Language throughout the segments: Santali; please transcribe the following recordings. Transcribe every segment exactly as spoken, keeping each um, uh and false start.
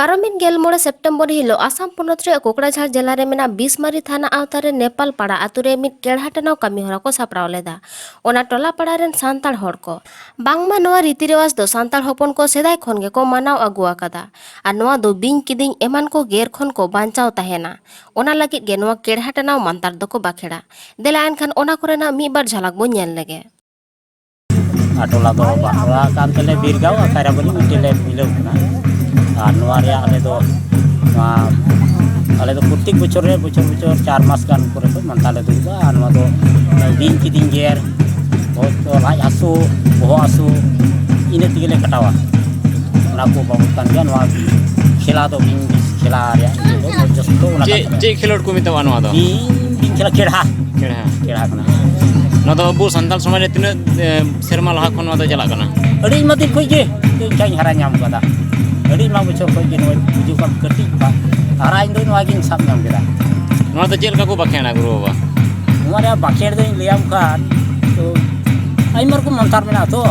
ᱟᱨᱚ ᱢᱤᱫ ᱜᱮᱞ ᱢᱚᱬᱮ ᱥᱮᱯᱴᱮᱢᱵᱚᱨ ᱦᱤᱞᱳᱜ ᱟᱥᱟᱢ ᱯᱚᱱᱚᱛ ᱨᱮᱭᱟᱜ ᱠᱳᱠᱲᱟᱡᱷᱟᱲ ᱡᱮᱞᱟ ᱨᱮ ᱢᱮᱱᱟᱜ ᱵᱤᱥᱢᱟᱨᱤ ᱛᱷᱟᱱᱟ ᱟᱣᱛᱟ ᱨᱮ ᱱᱮᱯᱟᱞ ᱯᱟᱲᱟ ᱟᱛᱳ ᱨᱮ ᱢᱤᱫ ᱠᱮᱲᱦᱟ ᱴᱟᱱᱟᱣ ᱠᱟᱹᱢᱤ ᱦᱚᱨᱟ ᱠᱚ ᱥᱟᱯᱲᱟᱣ ᱞᱮᱫᱟ᱾ ᱚᱱᱟ ᱴᱚᱞᱟ ᱯᱟᱲᱟ ᱨᱮᱱ ᱥᱟᱱᱛᱟᱲ ᱦᱚᱲ ᱠᱚ᱾ ᱵᱟᱝᱢᱟ ᱱᱚᱣᱟ ᱨᱤᱛᱤ ᱨᱮᱣᱟᱡᱽ ᱫᱚ ᱥᱟᱱᱛᱟᱲ ᱦᱚᱯᱚᱱ ᱠᱚ ᱥᱮᱫᱟᱭ ᱠᱷᱚᱱ ᱜᱮᱠᱚ ᱢᱟᱱᱟᱣ ᱟᱹᱜᱩ ᱟᱠᱟᱫᱟ᱾ ᱟᱨ ᱱᱚᱣᱟ ᱫᱚ ᱵᱤᱧ ᱠᱤᱫᱤᱧ ᱮᱢᱟᱱ ᱠᱚ ᱜᱮᱨ ᱠᱷᱚᱱ ᱠᱚ ᱵᱟᱧᱪᱟᱣ ᱛᱟᱦᱮᱱᱟ᱾ ᱚᱱᱟ ᱞᱟᱹᱜᱤᱫ ᱜᱮ ᱱᱚᱣᱟ ᱠᱮᱲᱦᱟ ᱴᱟᱱᱟᱣ ᱢᱟᱱᱛᱟᱨ ᱫᱚᱠᱚ ᱵᱟᱠᱷᱮᱲᱟ᱾ ᱫᱮᱞᱟ ᱮᱱᱠᱷᱟᱱ ᱚᱱᱟ ᱠᱚᱨᱮᱱᱟᱜ ᱢᱤᱫ ᱵᱟᱨ ᱡᱷᱟᱞᱟᱠ ᱵᱚᱱ ᱧᱮᱞ ᱞᱮᱜᱮ᱾ ᱟᱨ ᱴᱚᱞᱟ ᱫᱚ ᱵᱟᱨ ᱴᱚᱞᱟ ᱠᱟᱱ ᱛᱮᱞᱮ ᱵᱤᱨ ᱜᱟᱶ ᱟᱨ ᱠᱟᱭᱨᱟᱵᱟᱹᱞᱤ ᱢᱤᱫᱴᱮᱱ ᱞᱮ ᱢᱤᱞᱟᱹᱣ ᱠᱟᱱᱟ᱾ ᱟᱨ ᱱᱚᱣᱟ ᱨᱮᱭᱟᱜ ᱟᱞᱮ ᱫᱚ, ᱱᱚᱣᱟ, ᱟᱞᱮ ᱫᱚ ᱯᱨᱚᱛᱮᱠ ᱵᱚᱪᱷᱚᱨ ᱨᱮ, ᱵᱚᱪᱷᱚᱨ ᱵᱚᱪᱷᱚᱨ ᱪᱟᱨ ᱢᱟᱥ ᱜᱟᱱ ᱯᱚᱨᱮ ᱠᱷᱚᱱ ᱢᱟᱱᱛᱟ ᱞᱮ ᱫᱩᱲᱩᱵᱟ᱾ ᱟᱨ ᱱᱚᱣᱟ ᱫᱚ ᱵᱤᱧ ᱠᱤᱫᱤᱧ ᱜᱮᱨ, ᱦᱚᱭᱛᱳ ᱞᱟᱡ ᱦᱟᱹᱥᱩ, ᱵᱚᱦᱚᱜ ᱦᱟᱹᱥᱩ, ᱤᱱᱟᱹ ᱛᱮᱜᱮ ᱞᱮ ᱠᱟᱴᱟᱣᱟ᱾ ᱚᱱᱟ ᱠᱚ ᱵᱟᱵᱚᱫ ᱠᱟᱱ ᱜᱮᱭᱟ᱾ ᱱᱚᱣᱟ ᱠᱷᱮᱞᱟ ᱫᱚ ᱵᱤᱧ ᱠᱷᱮᱞᱟ ᱨᱮᱭᱟᱜ ᱤᱭᱟᱹ ᱫᱚ ᱡᱚᱛᱚ ᱚᱱᱟ ᱪᱮᱫ, ᱠᱟᱱ ᱜᱮᱭᱟ᱾ ᱪᱮᱫ ᱠᱷᱮᱞᱳᱰ ᱠᱚ ᱢᱮᱛᱟᱜᱼᱟ ᱱᱚᱣᱟ ᱫᱚ? ᱵᱤᱧ, ᱵᱤᱧ ᱠᱷᱮᱞᱟ, ᱠᱮᱲᱦᱟ᱾ ᱠᱮᱲᱦᱟ᱾ ᱠᱮᱲᱦᱟ ᱠᱟᱱᱟ᱾ ᱱᱚᱣᱟ ᱫᱚ ᱟᱵᱚ ᱥᱟᱱᱛᱟᱲ ᱥᱚᱢᱟᱡᱽ ᱨᱮ ᱛᱤᱱᱟᱹᱜ, ᱮ, ᱥᱮᱨᱢᱟ ᱞᱟᱦᱟ ᱠᱷᱚᱱ ᱱᱚᱣᱟ ᱫᱚ ᱪᱟᱞᱟᱜ ᱠᱟᱱᱟ? ᱟᱹᱰᱤ ᱟᱭᱢᱟ ᱫᱤᱱ ᱠᱷᱚᱱ ᱜᱮ ᱤᱧ ᱦᱟᱨᱟ ᱧᱟᱢ ᱠᱟᱫᱟ᱾ ᱟᱹᱰᱤ ᱟᱭᱢᱟ ᱵᱚᱪᱷᱚᱨ ᱠᱷᱚᱱ ᱜᱮ ᱱᱚᱣᱟ ᱦᱤᱡᱩᱜ ᱠᱟᱱ ᱠᱟᱹᱴᱤᱡ ᱠᱷᱚᱱ ᱦᱟᱨᱟ ᱤᱧ ᱫᱚ ᱱᱚᱣᱟ ᱜᱤᱧ ᱥᱟᱵ ᱧᱟᱢ ᱠᱮᱫᱟ᱾ ᱱᱚᱣᱟ ᱫᱚ ᱪᱮᱫ ᱞᱮᱠᱟ ᱠᱚ ᱵᱟᱠᱷᱮᱲᱟ ᱜᱩᱨᱩ ᱵᱟᱵᱟ? ᱱᱚᱣᱟ ᱨᱮᱭᱟᱜ ᱵᱟᱠᱷᱮᱲ ᱫᱚᱧ ᱞᱟᱹᱭᱟᱢ ᱠᱷᱟᱱ, ᱛᱚ, ᱟᱭᱢᱟ ᱨᱚᱠᱚᱢ ᱢᱟᱱᱛᱟᱨ ᱢᱮᱱᱟᱜᱼᱟ ᱛᱚ᱾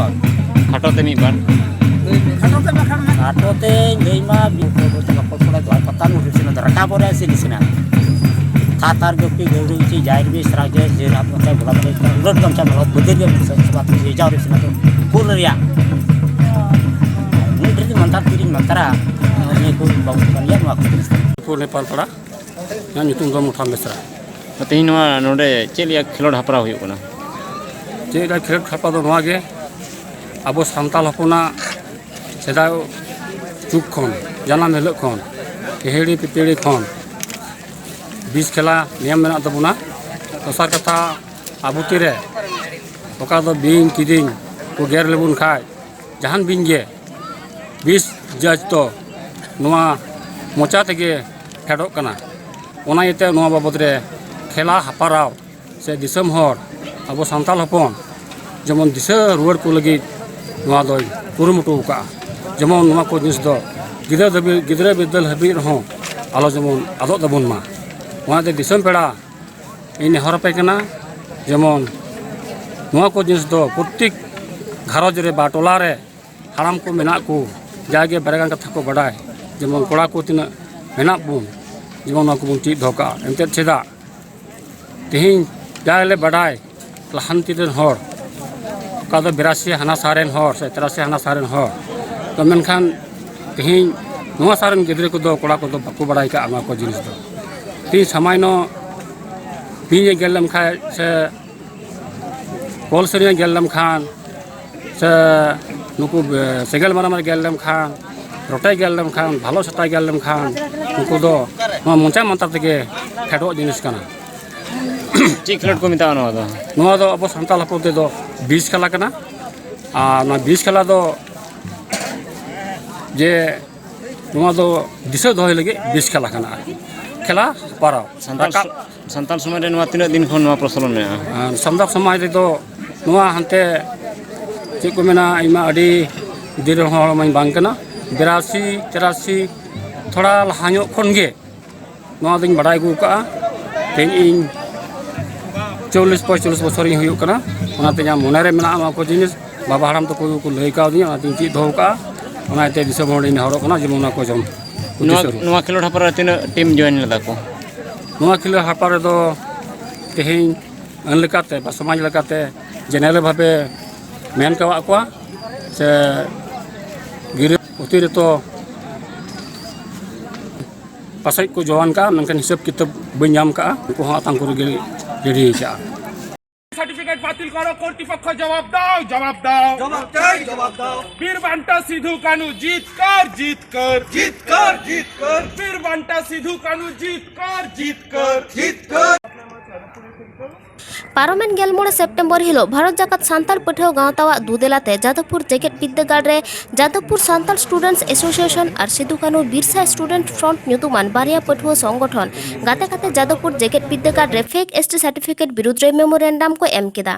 ᱠᱷᱟᱴᱚ ᱛᱮ ᱢᱤᱫ ᱵᱟᱨ᱾ ᱠᱷᱟᱴᱚ ᱛᱮᱧ ᱞᱟᱹᱭ ᱢᱟ, ᱵᱤᱯᱚᱫ ᱫᱚ ᱵᱟᱠᱚ ᱯᱚᱲᱟ ᱫᱚ ᱯᱟᱛᱟ ᱱᱩᱨ ᱥᱮᱱᱟ ᱫᱚ ᱨᱟᱠᱟᱵ ᱨᱮ ᱥᱮ ᱱᱤᱥᱮᱱᱟ᱾ ᱛᱷᱟᱨ ᱛᱷᱟᱨ ᱜᱟᱹᱯᱤ ᱜᱟᱹᱣᱨᱤ ᱪᱮ ᱡᱟᱭ ᱨᱮ ᱥᱨᱟ ᱜᱮ ᱡᱮ ᱨᱟᱯ ᱢᱚᱛᱟ ᱵᱚᱞᱟ ᱵᱚᱞᱮ ᱩᱞᱟᱹᱴ ᱜᱟᱢᱪᱷᱟ ᱢᱮᱞᱟ ᱵᱚᱫᱮ ᱜᱮ ᱥᱚᱵᱟ ᱛᱮ ᱡᱟᱣ ᱨᱮ ᱥᱮᱱᱟ ᱫᱚ ᱠᱩᱞ ᱨᱮᱭᱟᱜ᱾ ᱢᱤᱫ ᱰᱷᱮᱨ ᱢᱟᱱᱛᱟᱨ ᱛᱤᱨᱤᱧ ᱢᱟᱱᱛᱟᱨᱟ, ᱱᱤᱭᱟᱹ ᱠᱚ ᱵᱟᱵᱚᱫ ᱠᱟᱱ ᱜᱮᱭᱟ ᱱᱚᱣᱟ ᱠᱚ ᱡᱤᱱᱤᱥ ᱫᱚ᱾ ᱯᱩᱨ ᱱᱮᱯᱟᱞ ᱯᱟᱲᱟ᱾ ᱤᱧᱟᱹᱜ ᱧᱩᱛᱩᱢ ᱫᱚ ᱢᱩᱴᱷᱟᱱ ᱵᱮᱥᱨᱟ᱾ ᱛᱮᱦᱮᱧ ᱱᱚᱣᱟ ᱱᱚᱰᱮ ᱪᱮᱫ ᱨᱮᱭᱟᱜ ᱠᱷᱮᱞᱳᱰ ᱦᱮᱯᱨᱟᱣ ᱦᱩᱭᱩᱜ ᱠᱟᱱᱟ? ᱪᱮᱫ ᱨᱮᱭᱟᱜ ᱠᱷᱮᱞᱳᱰ ᱦᱮᱯᱨᱟᱣ ᱫᱚ ᱱᱚᱣᱟ ᱜᱮ, ᱟᱵᱚ ᱥᱟᱱᱛᱟᱲ ᱦᱚᱯᱚᱱᱟᱜ ᱥᱮᱫᱟᱭ ᱡᱩᱜᱽ ᱠᱷᱚᱱ, ᱡᱟᱱᱟᱢ ᱦᱤᱞᱳᱜ ᱠᱷᱚᱱ, ᱦᱤᱦᱤᱲᱤ ᱯᱤᱯᱤᱲᱤ ᱠᱷᱚᱱ ᱵᱤᱥ ᱠᱷᱮᱞᱟ ᱱᱤᱭᱚᱢ ᱢᱮᱱᱟᱜ ᱛᱟᱵᱚᱱᱟ᱾ ᱫᱚᱥᱟᱨ ᱠᱟᱛᱷᱟ, ᱟᱵᱚ ᱛᱤᱨᱮ ᱚᱠᱟ ᱫᱚ ᱵᱤᱧ ᱠᱤᱫᱤᱧ ᱠᱚ ᱜᱮᱨ ᱞᱮᱵᱚᱱ ᱠᱷᱟᱡ, ᱡᱟᱦᱟᱱ ᱵᱤᱧ ᱜᱮ, ᱵᱤᱥ ᱡᱟᱹᱛ ᱫᱚ ᱱᱚᱣᱟ ᱢᱚᱪᱟ ᱛᱮᱜᱮ ᱯᱷᱮᱰᱚᱜ ᱠᱟᱱᱟ᱾ ᱚᱱᱟ ᱤᱭᱟᱹᱛᱮ ᱱᱚᱣᱟ ᱵᱟᱵᱚᱫ ᱨᱮ ᱠᱷᱮᱞᱟ ᱦᱟᱯᱟᱨᱟᱣ ᱥᱮ ᱫᱤᱥᱚᱢ ᱦᱚᱲ, ᱟᱵᱚ ᱥᱟᱱᱛᱟᱲ ᱦᱚᱯᱚᱱ ᱡᱮᱢᱚᱱ ᱫᱤᱥᱟᱹ ᱨᱩᱣᱟᱹᱲ ᱠᱚ ᱞᱟᱹᱜᱤᱫ ᱱᱚᱣᱟ ᱫᱚᱭ ᱠᱩᱨᱩᱢᱩᱴᱩ ᱟᱠᱟᱫᱼᱟ᱾ ᱡᱮᱢᱚᱱ ᱱᱚᱣᱟ ᱠᱚ ᱡᱤᱱᱤᱥ ᱫᱚ ᱜᱤᱫᱽᱨᱟᱹ ᱫᱷᱟᱹᱵᱤᱡ, ᱜᱤᱫᱽᱨᱟᱹ ᱵᱤᱫᱟᱹᱞ ᱦᱟᱹᱵᱤᱡ ᱨᱮᱦᱚᱸ ᱟᱞᱚ ᱡᱮᱢᱚᱱ ᱟᱫᱚᱜ ᱛᱟᱵᱚᱱ ᱢᱟ᱾ ᱚᱱᱟᱛᱮ ᱫᱤᱥᱚᱢ ᱯᱮᱲᱟ ᱤᱧ ᱱᱮᱦᱚᱨ ᱟᱯᱮ ᱠᱟᱱᱟ, ᱡᱮᱢᱚᱱ ᱱᱚᱣᱟ ᱠᱚ ᱡᱤᱱᱤᱥ ᱫᱚ ᱯᱨᱚᱛᱮᱠ ᱜᱷᱟᱨᱚᱸᱡᱽ ᱨᱮ ᱵᱟ ᱴᱚᱞᱟ ᱨᱮ ᱦᱟᱲᱟᱢ ᱠᱚ ᱢᱮᱱᱟᱜ ᱠᱚ, ᱡᱟᱜᱮ ᱵᱟᱨᱭᱟ ᱜᱟᱱ ᱠᱟᱛᱷᱟ ᱠᱚ ᱵᱟᱰᱟᱭ, ᱡᱮᱢᱚᱱ ᱠᱚᱲᱟ ᱠᱚ ᱛᱤᱱᱟᱹᱜ ᱢᱮᱱᱟᱜ ᱵᱚᱱ, ᱡᱮᱢᱚᱱ ᱱᱚᱣᱟ ᱠᱚᱵᱚᱱ ᱪᱮᱫ ᱫᱚᱦᱚ ᱠᱟᱜᱼᱟ᱾ ᱮᱱᱛᱮᱫ ᱪᱮᱫᱟᱜ ᱛᱮᱦᱮᱧ ᱡᱟᱦᱟᱸᱭ ᱞᱮ ᱵᱟᱰᱟᱭ ᱞᱟᱦᱟᱱᱛᱤ ᱨᱮᱱ ᱦᱚᱲ, ᱚᱠᱟ ᱫᱚ ᱵᱤᱨᱟᱥᱤ ᱦᱟᱱᱟ ᱥᱟ ᱨᱮᱱ ᱦᱚᱲ ᱥᱮ ᱛᱤᱨᱟᱥᱤ ᱦᱟᱱᱟ ᱥᱟ ᱨᱮᱱ ᱦᱚᱲ, ᱛᱚ ᱢᱮᱱᱠᱷᱟᱱ ᱛᱮᱦᱮᱧ ᱱᱚᱣᱟ ᱥᱟ ᱨᱮᱱ ᱜᱤᱫᱽᱨᱟᱹ ᱠᱚᱫᱚ, ᱠᱚᱲᱟ ᱠᱚᱫᱚ ᱵᱟᱠᱚ ᱵᱟᱲᱟᱭ ᱠᱟᱜᱼᱟ ᱱᱚᱣᱟ ᱠᱚ ᱡᱤᱱᱤᱥ ᱫᱚ᱾ ᱛᱮᱦᱮᱧ ᱥᱟᱢᱟᱭᱱᱚ ᱵᱤᱧ ᱮ ᱜᱮᱨ ᱞᱮᱢ ᱠᱷᱟᱱ ᱥᱮ ᱠᱚᱞ ᱥᱟᱹᱨᱤᱭᱟᱹ ᱜᱮᱨ ᱞᱮᱢ ᱠᱷᱟᱱ ᱥᱮ ᱱᱩᱠᱩ ᱵᱮ-, ᱥᱮᱸᱜᱮᱞ ᱢᱟᱨᱟᱢ ᱨᱮ ᱜᱮᱨ ᱞᱮᱢ ᱠᱷᱟᱱ, ᱨᱚᱴᱮ ᱜᱮᱨ ᱞᱮᱢ ᱠᱷᱟᱱ, ᱵᱷᱟᱞᱚ ᱥᱮᱛᱟ ᱜᱮᱨ ᱞᱮᱢ ᱠᱷᱟᱱ, ᱱᱩᱠᱩ ᱫᱚ ᱱᱚᱣᱟ ᱢᱚᱪᱟ ᱢᱟᱱᱛᱟᱨ ᱛᱮᱜᱮ ᱯᱷᱮᱰᱚᱜ ᱡᱤᱱᱤᱥ ᱠᱟᱱᱟ᱾ ᱪᱮᱫ ᱠᱷᱮᱞᱳᱰ ᱠᱚ ᱢᱮᱛᱟᱜᱼᱟ ᱱᱚᱣᱟ ᱫᱚ? ᱱᱚᱣᱟ ᱫᱚ ᱟᱵᱚ ᱥᱟᱱᱛᱟᱲ ᱦᱚᱯᱚᱱ ᱛᱮᱫᱚ ᱵᱤᱥ ᱠᱷᱮᱞᱟ ᱠᱟᱱᱟ᱾ ᱟᱨ ᱱᱚᱣᱟ ᱵᱤᱥ ᱠᱷᱮᱞᱟ ᱫᱚ ᱡᱮ ᱱᱚᱣᱟ ᱫᱚ ᱫᱤᱥᱟᱹ ᱫᱚᱦᱚᱭ ᱞᱟᱹᱜᱤᱫ ᱵᱤᱥ ᱠᱷᱮᱞᱟ ᱠᱟᱱᱟ ᱟᱨᱠᱤ᱾ ᱠᱷᱮᱞᱟ ᱯᱟᱨᱟᱣ ᱥᱟᱱᱛᱟᱲ ᱨᱟᱠᱟᱵ ᱥᱚ-, ᱥᱟᱱᱛᱟᱲ ᱥᱚᱢᱟᱡᱽ ᱨᱮ ᱱᱚᱣᱟ ᱛᱤᱱᱟᱹᱜ ᱫᱤᱱ ᱠᱷᱚᱱ ᱱᱚᱣᱟ ᱯᱨᱚᱪᱚᱞᱚᱱ ᱢᱮᱱᱟᱜᱼᱟ? ᱟᱨ ᱥᱟᱱᱛᱟᱲ ᱥᱚᱢᱟᱡᱽ ᱨᱮᱫᱚ ᱱᱚᱣᱟ ᱦᱟᱱᱛᱮ ᱪᱮᱫ ᱠᱚ ᱢᱮᱱᱟ, ᱤᱧ ᱢᱟ ᱟᱹᱰᱤ ᱫᱤᱱ ᱨᱮᱱ ᱦᱚᱲ ᱢᱟᱧ ᱵᱟᱝ ᱠᱟᱱᱟ, ᱵᱤᱨᱟᱥᱤ ᱛᱮᱨᱟᱥᱤ ᱛᱷᱚᱲᱟ ᱞᱟᱦᱟ ᱧᱚᱜ ᱠᱷᱚᱱ ᱜᱮ ᱱᱚᱣᱟ ᱫᱚᱧ ᱵᱟᱰᱟᱭ ᱟᱹᱜᱩ ᱠᱟᱜᱼᱟ᱾ ᱛᱮᱦᱮᱧ ᱤᱧ ᱪᱚᱞᱞᱤᱥ ᱯᱚᱸᱭᱛᱟᱞᱞᱤᱥ ᱵᱚᱪᱷᱚᱨᱤᱧ ᱦᱩᱭᱩᱜ ᱠᱟᱱᱟ, ᱚᱱᱟᱛᱮ ᱤᱧᱟᱹᱜ ᱢᱚᱱᱮ ᱨᱮ ᱢᱮᱱᱟᱜᱼᱟ ᱱᱚᱣᱟ ᱠᱚ ᱡᱤᱱᱤᱥ᱾ ᱵᱟᱵᱟ ᱦᱟᱲᱟᱢ ᱛᱟᱠᱚ ᱠᱚ ᱞᱟᱹᱭ ᱠᱟᱣᱫᱤᱧᱟ, ᱚᱱᱟᱛᱮᱧ ᱪᱮᱫ ᱫᱚᱦᱚ ᱠᱟᱜᱼᱟ᱾ ᱚᱱᱟ ᱤᱭᱟᱹᱛᱮ ᱫᱤᱥᱚᱢ ᱦᱚᱲ ᱤᱧ ᱱᱮᱦᱚᱨᱚᱜ ᱠᱟᱱᱟ ᱡᱮᱢᱚᱱ ᱚᱱᱟ ᱠᱚ ᱡᱚᱢ ᱱᱚᱣᱟ, ᱩᱫᱽᱫᱮᱥᱥᱚ ᱨᱮ᱾ ᱱᱚᱣᱟ ᱠᱷᱮᱞᱳᱰ ᱦᱮᱯᱨᱟᱣ ᱨᱮ ᱛᱤᱱᱟᱹᱜ ᱴᱤᱢ ᱡᱚᱭᱮᱱ ᱞᱮᱫᱟ ᱠᱚ? ᱱᱚᱣᱟ ᱠᱷᱮᱞᱳᱰ ᱦᱮᱯᱨᱟᱣ ᱨᱮᱫᱚ ᱛᱮᱦᱮᱧ ᱟᱹᱱ ᱞᱮᱠᱟᱛᱮ ᱵᱟ ᱥᱚᱢᱟᱡᱽ ᱞᱮᱠᱟᱛᱮ ᱡᱮᱱᱟᱨᱮᱞ ᱵᱷᱟᱵᱮ ᱢᱮᱱ ᱠᱟᱣᱟᱫ ᱠᱚᱣᱟ ᱥᱮ ᱜᱤᱨᱟᱹ ᱚᱛᱤᱨᱤᱠᱛᱚ ᱯᱟᱥᱮᱡ ᱠᱚ ᱡᱚᱣᱟᱱ ᱠᱟᱜᱼᱟ, ᱢᱮᱱᱠᱷᱟᱱ ᱦᱤᱥᱟᱹᱵ ᱠᱤᱛᱟᱹᱵ ᱵᱟᱹᱧ ᱧᱟᱢ ᱠᱟᱜᱼᱟ, ᱩᱱᱠᱩ ᱦᱚᱸ ᱟᱛᱟᱝ ᱠᱚᱨᱮ ᱜᱮ ᱜᱤᱰᱤ ᱠᱟᱜᱼᱟ᱾ সার্টিফিকেট বাতিল করো কর্তৃপক্ষ, জবাব দাও, জবাব দাও। জবাব চাই, জবাব দাও। বীর বান্টা সিধু কানু জিত কর, জিত কর, জিত কর, জিত কর। বীর বান্টা সিধু কানু জিত কর, জিত কর, জিত কর। ᱯᱟᱨᱚᱢᱮᱱ ᱜᱮᱞ ᱢᱚᱬᱮ ᱥᱮᱯᱴᱮᱢᱵᱚᱨ ᱦᱤᱞᱳᱜ ᱵᱷᱟᱨᱚᱛ ᱡᱟᱠᱟᱛ ᱥᱟᱱᱛᱟᱲ ᱯᱟᱹᱴᱷᱩᱣᱟᱹ ᱜᱟᱶᱛᱟᱣᱟᱜ ᱫᱩᱫᱮᱞᱟᱛᱮ ᱡᱟᱫᱚᱵᱽᱯᱩᱨ ᱡᱮᱜᱮᱛ ᱵᱤᱨᱫᱟᱹᱜᱟᱲ ᱨᱮ ᱡᱟᱫᱚᱵᱽᱯᱩᱨ ᱥᱟᱱᱛᱟᱲ ᱥᱴᱩᱰᱮᱱᱴᱥ ᱮᱥᱳᱥᱤᱭᱮᱥᱚᱱ ᱟᱨ ᱥᱤᱫᱩ ᱠᱟᱹᱱᱦᱩ ᱵᱤᱨᱥᱟ ᱥᱴᱩᱰᱮᱱᱴ ᱯᱷᱨᱚᱱᱴ ᱧᱩᱛᱩᱢᱟᱱ ᱵᱟᱨᱭᱟ ᱯᱟᱹᱴᱷᱩᱣᱟᱹ ᱥᱚᱝᱜᱚᱴᱷᱚᱱ ᱜᱟᱛᱮ ᱠᱟᱛᱮ ᱡᱟᱫᱚᱵᱽᱯᱩᱨ ᱡᱮᱜᱮᱛ ᱵᱤᱨᱫᱟᱹᱜᱟᱲ ᱨᱮ ᱯᱷᱮᱠ ᱮᱥ ᱴᱤ ᱥᱟᱨᱴᱤᱯᱷᱤᱠᱮᱴ ᱵᱤᱨᱩᱫᱽ ᱨᱮ ᱢᱮᱢᱳᱨᱮᱱᱰᱟᱢ ᱠᱚ ᱮᱢ ᱠᱮᱫᱟ᱾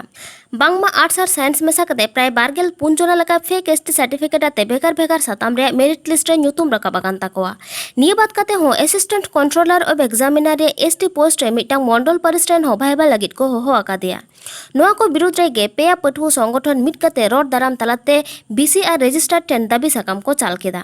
ᱵᱟᱝᱢᱟ ᱟᱨᱴᱥ ᱟᱨ ᱥᱟᱭᱮᱱᱥ ᱢᱮᱥᱟ ᱠᱟᱛᱮ ᱯᱨᱟᱭ ᱵᱟᱨ ᱜᱮᱞ ᱯᱩᱱ ᱡᱚᱱᱟ ᱞᱮᱠᱟ ᱯᱷᱮᱠ ᱮᱥ ᱴᱤ ᱥᱟᱨᱴᱤᱯᱷᱤᱠᱮᱴ ᱟᱛᱮ ᱵᱷᱮᱜᱟᱨ ᱵᱷᱮᱜᱟᱨ ᱥᱟᱛᱟᱢ ᱨᱮᱭᱟᱜ ᱢᱮᱨᱤᱴ ᱞᱤᱥᱴ ᱨᱮ ᱧᱩᱛᱩᱢ ᱨᱟᱠᱟᱵ ᱟᱠᱟᱱ ᱛᱟᱠᱚᱣᱟ᱾ ᱱᱤᱭᱟᱹ ᱵᱟᱫ ᱠᱟᱛᱮ ᱦᱚᱸ ᱮᱥᱤᱥᱴᱮᱱᱴ ᱠᱚᱱᱴᱨᱳᱞᱟᱨ ᱚᱯᱷ ᱮᱠᱡᱟᱢᱤᱱᱟᱨ ᱨᱮ ᱮᱥ ᱴᱤ ᱯᱳᱥᱴ ᱨᱮ ᱢᱤᱫᱴᱟᱝ ᱢᱚᱱᱰᱚᱞ ᱯᱟᱹᱨᱤᱥ ᱨᱮᱱ ᱦᱚᱸ ᱵᱷᱟᱭᱵᱟ ᱞᱟᱹᱜᱤᱫ ᱠᱚ ᱦᱚᱦᱚ ᱠᱟᱫᱮᱭᱟ᱾ ᱱᱚᱣᱟ ᱠᱚ ᱵᱤᱨᱩᱫᱽ ᱨᱮᱜᱮ ᱯᱮᱭᱟ ᱯᱟᱹᱴᱷᱩᱣᱟᱹ ᱥᱚᱝᱜᱚᱴᱷᱚᱱ ᱢᱤᱫ ᱠᱟᱛᱮ ᱨᱚᱲ ᱫᱟᱨᱟᱢ ᱛᱟᱞᱟᱛᱮ ᱵᱤᱥᱤ ᱟᱨ ᱨᱮᱡᱤᱥᱴᱟᱨ ᱴᱷᱮᱱ ᱫᱟᱹᱵᱤ ᱥᱟᱠᱟᱢ ᱠᱚ ᱪᱟᱞ ᱠᱮᱫᱟ᱾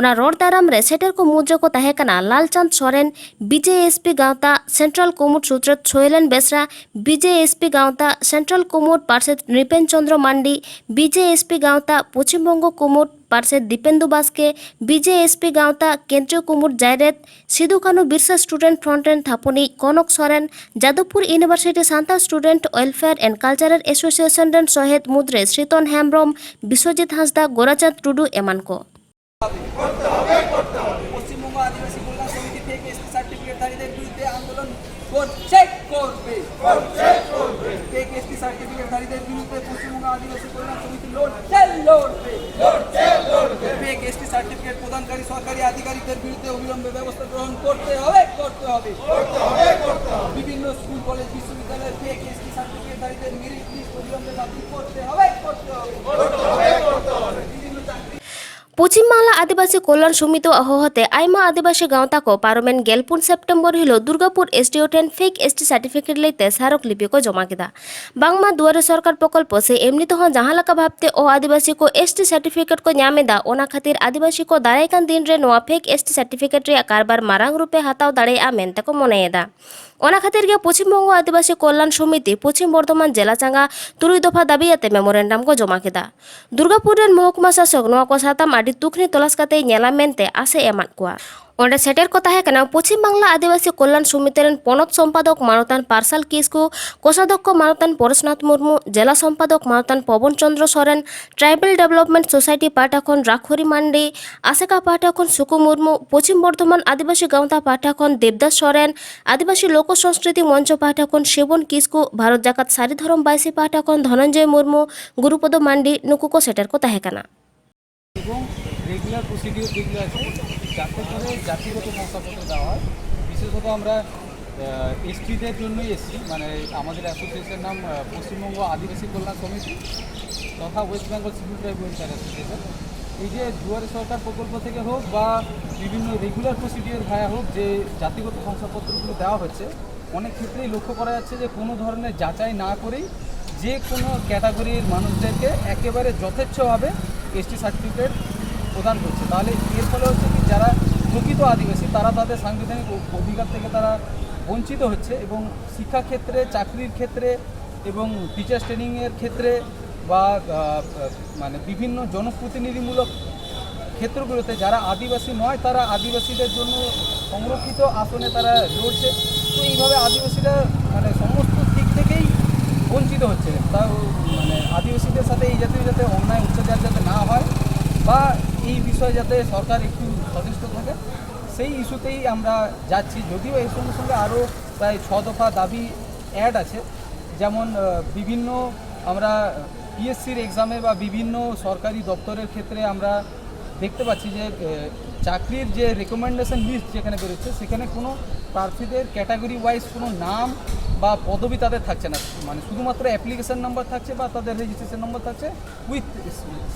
ᱚᱱᱟ ᱨᱚᱲ ᱫᱟᱨᱟᱢ ᱨᱮ ᱥᱮᱴᱮᱨ ᱠᱚ ᱢᱩᱫᱽ ᱨᱮᱠᱚ ᱛᱟᱦᱮᱸ ᱠᱟᱱᱟ ᱞᱟᱞᱪᱟᱸᱫᱽ ᱥᱚᱨᱮᱱ, ᱵᱤᱡᱮᱮᱥᱯᱤ ᱜᱟᱶᱛᱟ ᱥᱮᱱᱴᱨᱟᱞ ᱠᱩᱢᱩᱴ ᱥᱩᱛᱨᱮᱛ ᱥᱳᱭᱞᱮᱱ ᱵᱮᱥᱨᱟ, ᱵᱤᱡᱮᱮᱥᱯᱤ ᱜᱟᱶᱛᱟ ᱥᱮᱱᱴᱨᱟᱞ ᱠᱩᱢᱩᱴ ᱯᱟᱨᱥᱮᱛ ᱱᱨᱤᱯᱮᱱ ᱪᱚᱸᱫᱽᱨᱚ ᱢᱟᱱᱰᱤ, ᱵᱤᱡᱮᱮᱥᱯᱤ ᱜᱟᱶᱛᱟ ᱯᱚᱪᱷᱤᱢ ᱵᱚᱝᱜᱚ ᱠᱩᱢᱩᱴ ᱯᱟᱨᱥᱮᱛ ᱫᱤᱯᱮᱱᱫᱩ ᱵᱟᱥᱠᱮ, ᱵᱤᱡᱮᱮᱥᱯᱤ ᱜᱟᱶᱛᱟ ᱠᱮᱱᱫᱨᱤᱭᱚ ᱠᱩᱢᱩᱴ ᱡᱟᱭᱨᱮᱛ, ᱥᱤᱫᱩ ᱠᱟᱹᱱᱦᱩ ᱵᱤᱨᱥᱟ ᱥᱴᱩᱰᱮᱱᱴ ᱯᱷᱨᱚᱱᱴ ᱨᱮᱱ ᱛᱷᱟᱯᱚᱱᱤᱡ ᱠᱚᱱᱚᱠ ᱥᱚᱨᱮᱱ, Jadavpur university Santal student welfare and cultural association ᱨᱮᱱ ᱥᱚᱦᱮᱫ ᱢᱩᱫᱽᱨᱮ ᱥᱨᱤᱛᱚᱱ ᱦᱮᱢᱵᱽᱨᱚᱢ, ᱵᱤᱥᱣᱚᱡᱤᱛ ᱦᱟᱸᱥᱫᱟ, ᱜᱳᱨᱟᱪᱟᱸᱫᱽ ᱴᱩᱰᱩ ᱮᱢᱟᱱ ᱠᱚ᱾ ᱯᱚᱥᱪᱤᱢᱵᱚᱝᱜᱚ ᱟᱹᱫᱤᱵᱟᱹᱥᱤ ᱠᱚᱞᱭᱟণ ᱥᱚমিতি ফেক এসটি সার্টিফিকেট ধারীদের বিরুদ্ধে আন্দোলন করছে, করবে। ফেক এসটি সার্টিফিকেট ধারীদের বিরুদ্ধে পশ্চিমবঙ্গ আদিবাসী কল্যাণ সমিতি লড়ছে, লড়বে। ফেক এসটি সার্টিফিকেট প্রদানকারী সরকারি আধিকারিকদের বিরুদ্ধে অবিলম্বে ব্যবস্থা গ্রহণ করতে হবে, করতে হবে। বিভিন্ন স্কুল, কলেজ, বিশ্ববিদ্যালয়ে ফেক এসটি সার্টিফিকেট ধারীদের মেরিট লিস্ট অবিলম্বে বাতিল করতে হবে, করতে হবে। বিভিন্ন চাকরি পশ্চিম ᱵᱟᱝᱞᱟ ᱟᱹᱫᱤᱵᱟᱹᱥᱤ ᱠᱚᱞᱭᱟᱬ ᱥᱚᱢᱤᱛᱤᱣᱟᱜ ᱦᱚᱦᱚᱛᱮ ᱟᱭᱢᱟ ᱟᱹᱫᱤᱵᱟᱹᱥᱤ ᱜᱟᱶᱛᱟ ᱠᱚ ᱯᱟᱨᱚᱢᱮᱱ ᱜᱮᱞ ᱯᱩᱱ ᱥᱮᱯᱴᱮᱢᱵᱚᱨ ᱦᱤᱞᱳᱜ ᱫᱩᱨᱜᱟᱯᱩᱨ ᱮᱥᱰᱤᱳ ᱴᱷᱮᱱ ᱯᱷᱮᱠ ᱮᱥᱴᱤ ᱥᱟᱨᱴᱤᱯᱷᱤᱠᱮᱴ ᱞᱟᱹᱭᱛᱮ ᱥᱟᱨᱚᱠ ᱞᱤᱯᱤ ᱠᱚ ᱡᱚᱢᱟ ᱠᱮᱫᱟ᱾ ᱵᱟᱝᱢᱟ ᱫᱩᱣᱟᱨᱮ ᱥᱚᱨᱠᱟᱨ ᱯᱨᱚᱠᱚᱞᱯᱚ ᱥᱮ ᱮᱢᱱᱤ ᱛᱮᱦᱚᱸ ᱡᱟᱦᱟᱸ ᱞᱮᱠᱟ ᱵᱷᱟᱵᱽᱛᱮ ᱚ ᱟᱹᱫᱤᱵᱟᱹᱥᱤ ᱠᱚ ᱮᱥᱴᱤ ᱥᱟᱨᱴᱤᱯᱷᱤᱠᱮᱴ ᱠᱚ ᱧᱟᱢ ᱮᱫᱟ, ᱚᱱᱟ ᱠᱷᱟᱹᱛᱤᱨ ᱟᱹᱫᱤᱵᱟᱹᱥᱤ ᱠᱚ ᱫᱟᱨᱟᱭ ᱠᱟᱱ ᱫᱤᱱ ᱨᱮ ᱱᱚᱣᱟ ᱯᱷᱮᱠ ᱮᱥᱴᱤ ᱥᱟᱨᱴᱤᱯᱷᱤᱠᱮᱴ ᱨᱮᱭᱟᱜ ᱠᱟᱨᱵᱟᱨ ᱢᱟᱨᱟᱝ ᱨᱩᱯᱮ ᱦᱟᱛᱟᱣ ᱫᱟᱲᱮᱭᱟᱜᱼᱟ ᱢᱮᱱᱛᱮ ᱠᱚ ᱢᱚᱱᱮᱭᱮᱫᱟ᱾ ᱚᱱᱟ ᱠᱷᱟᱹᱛᱤᱨ ᱜᱮ ᱯᱚᱪᱷᱤᱢ ᱵᱚᱝᱜᱚ ᱟᱹᱫᱤᱵᱟᱹᱥᱤ ᱠᱚᱞᱭᱟᱬ ᱥᱚᱢᱤᱛᱤ ᱯᱚᱪᱷᱤᱢ ᱵᱚᱨᱫᱷᱚᱢᱟᱱ ᱡᱮᱞᱟ ᱪᱟᱸᱜᱟ ᱛᱩᱨᱩᱭ ᱫᱚᱯᱷᱟ ᱫᱟᱹᱵᱤ ᱟᱛᱮ ᱢᱮᱢᱳᱨᱮᱱᱰᱟᱢ ᱠᱚ ᱡᱚᱢᱟ ᱠᱮᱫᱟ᱾ ᱫᱩᱨᱜᱟᱯᱩᱨ ᱨᱮᱱ ᱢᱚᱦᱚᱠᱩᱢᱟ ᱥᱟᱥᱚᱠ ᱱᱚᱣᱟ ᱠᱚ ᱥᱟᱛᱟᱢ ᱟᱹᱰᱤ ᱛᱩᱠᱷᱱᱤ ᱛᱚᱞᱟᱥ ᱠᱟᱛᱮᱭ ᱧᱮᱞᱟ ᱢᱮᱱᱛᱮ ᱟᱥᱮ ᱮᱢᱟᱫ ᱠᱚᱣᱟ᱾ ᱚᱸᱰᱮ ᱥᱮᱴᱮᱨ ᱠᱚ ᱛᱟᱦᱮᱸ ᱠᱟᱱᱟ ᱯᱚᱪᱷᱤᱢ ᱵᱟᱝᱞᱟ ᱟᱹᱫᱤᱵᱟᱹᱥᱤ ᱠᱚᱞᱭᱟᱬ ᱥᱚᱢᱤᱛᱤ ᱨᱮᱱ ᱯᱚᱱᱚᱛ ᱥᱚᱢᱯᱟᱫᱚᱠ ᱢᱟᱱᱚᱛᱟᱱ ᱯᱟᱨᱥᱟᱞ ᱠᱤᱥᱠᱩ, ᱠᱳᱥᱟᱫᱷᱚᱠᱠᱷᱚ ᱢᱟᱱᱚᱛᱟᱱ ᱯᱚᱨᱮᱥᱱᱟᱛᱷ ᱢᱩᱨᱢᱩ, ᱡᱮᱞᱟ ᱥᱚᱢᱯᱟᱫᱚᱠ ᱢᱟᱱᱚᱛᱟᱱ ᱯᱚᱵᱚᱱ ᱪᱚᱸᱫᱽᱨᱚ ᱥᱚᱨᱮᱱ, ᱴᱨᱟᱭᱵᱮᱞ ᱰᱮᱵᱷᱞᱚᱯᱢᱮᱱᱴ ᱥᱳᱥᱟᱭᱴᱤ ᱯᱟᱦᱴᱟ ᱠᱷᱚᱱ ᱨᱟᱠᱷᱚᱨᱤ ᱢᱟᱱᱰᱤ, ᱟᱥᱮᱠᱟ ᱯᱟᱦᱴᱟ ᱠᱷᱚᱱ ᱥᱩᱠᱩ ᱢᱩᱨᱢᱩ, ᱯᱚᱪᱷᱤᱢ ᱵᱚᱨᱫᱷᱚᱢᱟᱱ ᱟᱹᱫᱤᱵᱟᱹᱥᱤ ᱜᱟᱶᱛᱟ ᱯᱟᱦᱴᱟ ᱠᱷᱚᱱ ᱫᱮᱵᱽᱫᱟᱥ ᱥᱚᱨᱮᱱ, ᱟᱹᱫᱤᱵᱟᱹᱥᱤ ᱞᱳᱠᱚ ᱥᱚᱝᱥᱠᱨᱤᱛᱤ ᱢᱚᱧᱪᱚ ᱯᱟᱦᱴᱟ ᱠᱷᱚᱱ ᱥᱤᱵᱚᱱ ᱠᱤᱥᱠᱩ, ᱵᱷᱟᱨᱚᱛ ᱡᱟᱠᱟᱛ ᱥᱟᱹᱨᱤ ᱫᱷᱚᱨᱚᱢ ᱵᱟᱭᱥᱤ ᱯᱟᱦᱴᱟ ᱠᱷᱚᱱ ᱫᱷᱚᱱᱚᱱᱡᱚᱭ ᱢᱩᱨᱢᱩ, ᱜᱩᱨᱩᱯᱚᱫᱚ ᱢᱟᱱᱰᱤ, ᱱᱩᱠᱩ ᱠᱚ ᱥᱮᱴᱮᱨ ᱠᱚ ᱛᱟᱦᱮᱸ ᱠᱟᱱᱟ᱾ এবং রেগুলার প্রসিডিওর যেগুলো আছে, যাতে করে জাতিগত শংসাপত্র দেওয়া হয়। বিশেষত আমরা এসটিদের জন্যই এসছি, মানে আমাদের অ্যাসোসিয়েশন নাম আহ, পশ্চিমবঙ্গ আদিবাসী কল্যাণ সমিতি তথা West Bengal civil tribe welfare association. এই যে দুয়ারে সরকার প্রকল্প থেকে হোক বা বিভিন্ন রেগুলার প্রসিডিওর ভায়া হোক, যে জাতিগত শংসাপত্রগুলো দেওয়া হচ্ছে, অনেক ক্ষেত্রেই লক্ষ্য করা যাচ্ছে যে কোনো ধরনের যাচাই না করেই যে কোনো ক্যাটাগরির মানুষদেরকে একেবারে যথেচ্ছভাবে এসটি সার্টিফিকেট প্রদান করছে। তাহলে এর ফলে হচ্ছে কি, যারা প্রকৃত আদিবাসী, তারা তাদের সাংবিধানিক অ-, অধিকার থেকে তারা বঞ্চিত হচ্ছে এবং শিক্ষাক্ষেত্রে, চাকরির ক্ষেত্রে এবং টিচার্স ট্রেনিংয়ের ক্ষেত্রে বা আহ, মানে বিভিন্ন জনপ্রতিনিধিমূলক ক্ষেত্রগুলোতে যারা আদিবাসী নয়, তারা আদিবাসীদের জন্য সংরক্ষিত আসনে তারা লড়ছে। তো এইভাবে আদিবাসীরা মানে সমস্ত দিক থেকেই বঞ্চিত হচ্ছে। তাও মানে আদিবাসীদের সাথে এই জাতীয় যাতে অন্যায় অত্যাচার যাতে না হয় বা এই বিষয়ে যাতে সরকার একটু সচেষ্ট থাকে, সেই ইস্যুতেই আমরা যাচ্ছি। যদিও এর সঙ্গে সঙ্গে আরও প্রায় ছ দফা দাবি অ্যাড আছে, যেমন আহ, বিভিন্ন আমরা পিএসসির এক্সামে বা বিভিন্ন সরকারি দপ্তরের ক্ষেত্রে আমরা দেখতে পাচ্ছি যে আহ, চাকরির যে রেকমেন্ডেশন লিস্ট যেখানে বেরোচ্ছে, সেখানে কোনো প্রার্থীদের ক্যাটাগরি ওয়াইজ কোনো নাম বা পদবি তাদের থাকছে না, মানে শুধুমাত্র অ্যাপ্লিকেশন নাম্বার থাকছে বা তাদের রেজিস্ট্রেশন নম্বর থাকছে উইথ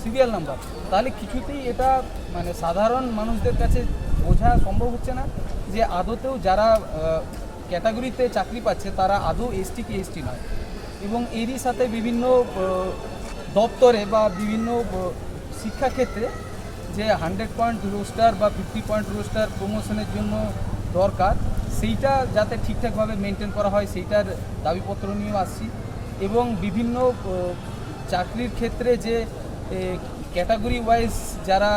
সিরিয়াল নাম্বার। তাহলে কিছুতেই এটা মানে সাধারণ মানুষদের কাছে বোঝা সম্ভব হচ্ছে না যে আদতেও যারা ক্যাটাগরিতে চাকরি পাচ্ছে তারা আদৌ এসটি কি এসটি নয়। এবং এরই সাথে বিভিন্ন আহ, দপ্তরে বা বিভিন্ন আহ, শিক্ষাক্ষেত্রে যে হান্ড্রেড পয়েন্ট রোস্টার বা ফিফটি পয়েন্ট রোস্টার প্রমোশনের জন্য দরকার, সেইটা যাতে ঠিকঠাকভাবে মেনটেন করা হয়, সেইটার দাবিপত্র নিয়েও আসছি। এবং বিভিন্ন আহ, চাকরির ক্ষেত্রে যে ক্যাটাগরি ওয়াইজ যারা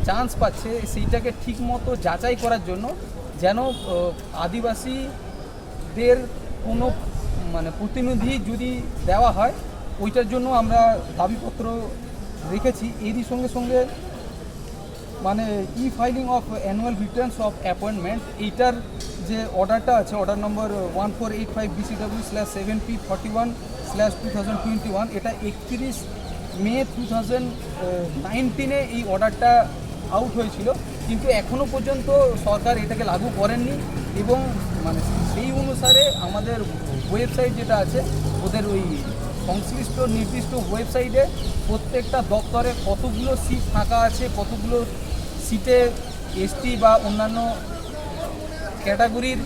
চান্স পাচ্ছে, সেইটাকে ঠিকমতো যাচাই করার জন্য যেন আহ, আদিবাসীদের কোনো মানে প্রতিনিধি যদি দেওয়া হয়, ওইটার জন্য আমরা দাবিপত্র রেখেছি। এরই সঙ্গে সঙ্গে মানে e filing of annual returns of appointment, এইটার যে অর্ডারটা আছে, order number one four eight five BCW slash seven P forty one slash two thousand twenty one, এটা একত্রিশ মে টু থাউজেন্ড নাইনটিনে এই অর্ডারটা আউট হয়েছিল, কিন্তু এখনও পর্যন্ত সরকার এটাকে লাগু করেননি। এবং মানে সেই অনুসারে আমাদের ওয়েবসাইট যেটা আছে, ওদের ওই সংশ্লিষ্ট নির্দিষ্ট ওয়েবসাইটে প্রত্যেকটা দপ্তরে কতগুলো সিট ফাঁকা আছে, কতগুলো সিটে এসটি বা অন্যান্য ক্যাটাগরির